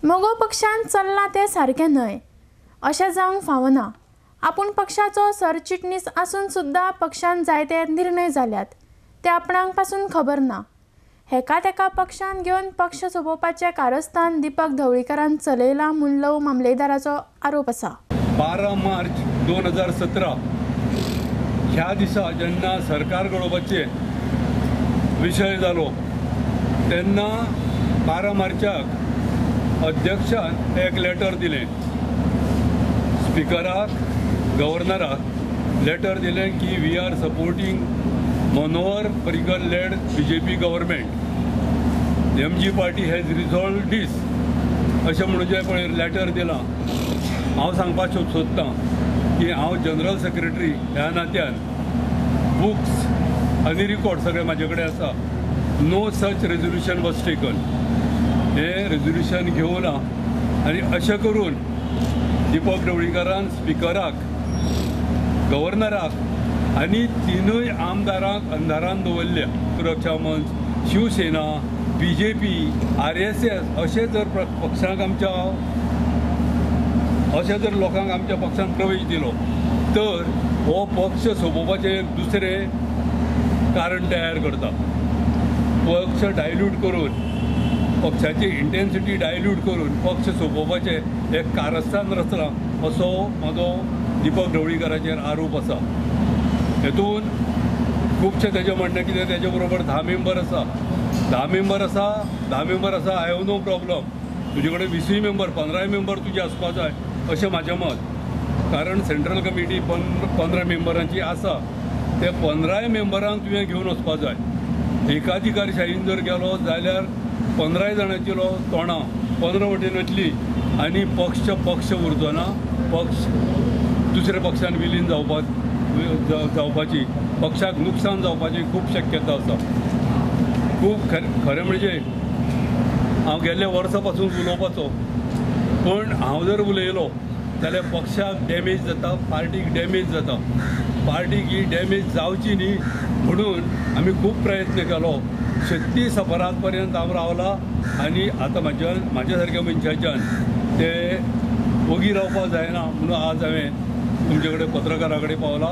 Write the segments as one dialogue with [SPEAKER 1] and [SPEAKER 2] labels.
[SPEAKER 1] मगो पक्षान चल्लां तें सारकें न्हय, अशें जावंक फावना. आपूण पक्षाचो सरचिटणीस आसून सुद्दां पक्षान जायते निर्णय जाल्यात ते आपणाक पासून खबर ना. हेका तेका पक्षान घेवन पक्ष सोंपोवपाचें कारस्थान दीपक ढवळीकारान चलयलां म्हूण लव मामलेदाराचो आरोप आसा.
[SPEAKER 2] 12 मार्च 2017 ह्या दिसा जेन्ना सरकार घडोवपाचे विशय जालो तेन्ना 12 मार्चाक अध्यक्षान एक लेटर दिलें, स्पिकराक, गव्हर्नराक लेटर दिलें की we are supporting Manohar Parrikar led BJP government, MG party has resolve this अशें म्हणून जें पळय लेटर दिलां. हांव सांगपाक सोदतां की हांव जनरल सेक्रेटरी ह्या नात्यान बुक्स आनी रिकॉर्ड सगळे म्हाजे कडेन आसा. No such resolution was taken. हें रेजोल्युशन घेवना आनी अशें करून दीपक ढवळीकारान स्पिकराक, गव्हर्नराक आनी तिनूय आमदारांक अंधारान दवरल्या. सुरक्षा मंच, शिवसेना, BJP, RSS अशें जर पक्षांक आमच्या, अशें जर लोकांक आमच्या पक्षान प्रवेश दिलो तर हो पक्ष सोंपोवपाचें एक दुसरें कारण तयार करता. पक्ष डायल्यूट करून, पक्षाची इंटेन्सिटी डायल्यूट करून पक्ष सोंपोवपाचें एक कारस्थान रचलां असो म्हाजो दीपक ढवळीकाराचेर आरोप आसा. हेतून खुबशें तेजें म्हणणें कितें, तेजे बरोबर 10 मेंबर आसा, 10 मेंबर आसा, 10 मेंबर आसा, I have no problem. तुजे कडेन 20 मेंबर, 15 मेंबर तुजे आसपा जाय अशें म्हाजें मत. कारण सेंट्रल कमिटी 15 मेंबरांची आसा, ते 15 मेंबरांक तुवें घेवन वचपा जाय. एकाधिकारशाहीन जर गेलो जाल्यार 15 जाणांची तोंडां 15 वटेन वतली आनी पक्ष पक्ष उरचो ना, पक्ष दुसऱ्या पक्षान विलीन जावपाची, पक्षाक नुकसान जावपाची खूब शक्यता आसा. खूब खरें म्हणजे हांव गेल्ल्या वर्सा पासून उलोवपाचो, पूण हांव जर उलयलो जाल्यार पक्षाक डॅमेज जाता, पार्टीक डॅमेज जाता. पार्टीक ही डॅमेज जावची न्ही म्हणून आमी खूब प्रयत्न केलो. 36 अपराध पर्यंत हांव रावला आनी आतां म्हाज्या सारक्या मनशाच्यान ते ओगी रावपाक जायना म्हणून आज हांवें तुमचे कडेन पत्रकारा कडेन पावला.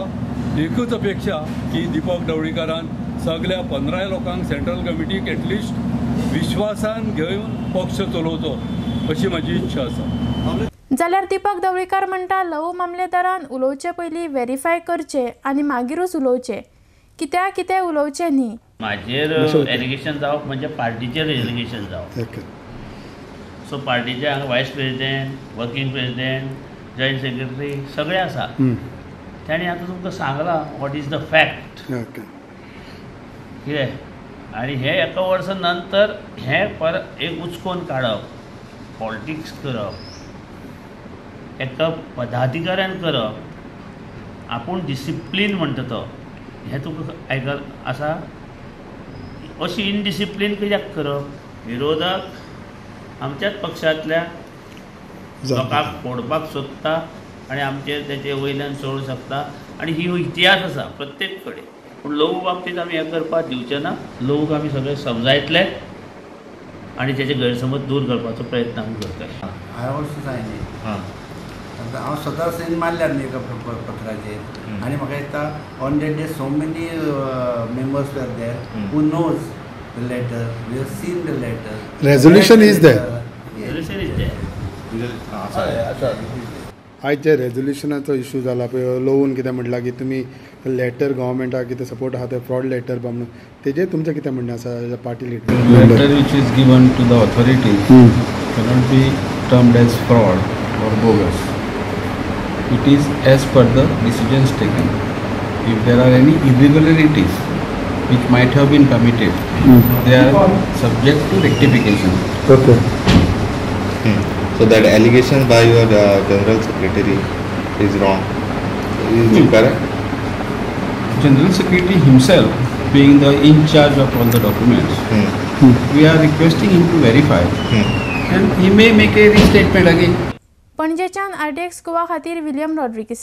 [SPEAKER 2] एकूच अपेक्षा की दीपक ढवळीकारान सगळ्या 15 लोकांक सेंट्रल कमिटीक एटलिस्ट विश्वासान घेवन पक्ष चलोवचो अशी म्हाजी इच्छा आसा.
[SPEAKER 1] जाल्यार दीपक ढवळीकार म्हणटा, लवू मामलेदारान उलोवचे पयलीं वेरीफाय करचें आनी मागीरूच उलोवचें, कित्याक कितें उलोवचें न्ही.
[SPEAKER 3] म्हाजेर एलिगेशन जावप म्हणजे पार्टीचेर एलिगेशन जावप. सो पार्टीचे हांगा vice president, working president, joint secretary सगळे आसा. तांणी आतां तुमकां सांगलां what is the fact कितें. आनी हे एका वर्सा नंतर हें परत एक उचकोन काडप, पॉलिटिक्स करप, एका पदाधिकाऱ्यान करप, आपूण डिसिप्लीन म्हणटा तो, हें तुका आयकल आसा. अशी इनडिसिप्लीन कित्याक करप? विरोधक आमच्याच पक्षांतल्या लोकांक फोडपाक सोदता आनी आमचेर तेचे वयल्यान सोडूंक शकता. आनी ही इतिहास आसा प्रत्येक कडेन. पूण लोक बाबतींत आमी हें करपाक दिवचे ना. लोक आमी सगळे समजायतले आनी तेचे गैरसमज दूर करपाचो प्रयत्न आमी करतले.
[SPEAKER 4] I also sign it. हांव स्वता सायन मारल्या न्ही एका पत्राचेर आनी म्हाका दिसता on that day so many members were there who knows the letter, we have seen the letter.
[SPEAKER 5] Resolution is there.
[SPEAKER 3] Resolution is there.
[SPEAKER 5] आयज जे रेजोल्युशनाचो इशू जाला पळय, लोवन कितें म्हणलां की तुमी लेटर गव्हर्मेंटाक कितें सपोर्ट आहा तें फ्रॉड लेटर बा म्हणून, तेजेर तुमचें कितें म्हणणें आसा as a party leader?
[SPEAKER 6] Letter which is given to the authorities cannot be termed as fraud or bogus. It is as per the decisions taken. If there are any irregularities which might have been committed, they are subject to rectification.
[SPEAKER 5] Okay.
[SPEAKER 7] So that allegation by your general secretary is wrong. Is it correct?
[SPEAKER 6] General Secretary himself being the in charge of all the documents, we are requesting him to verify, and he may make a restatement again.
[SPEAKER 1] पणजेच्यान RTX Goa खातीर William Rodrigues.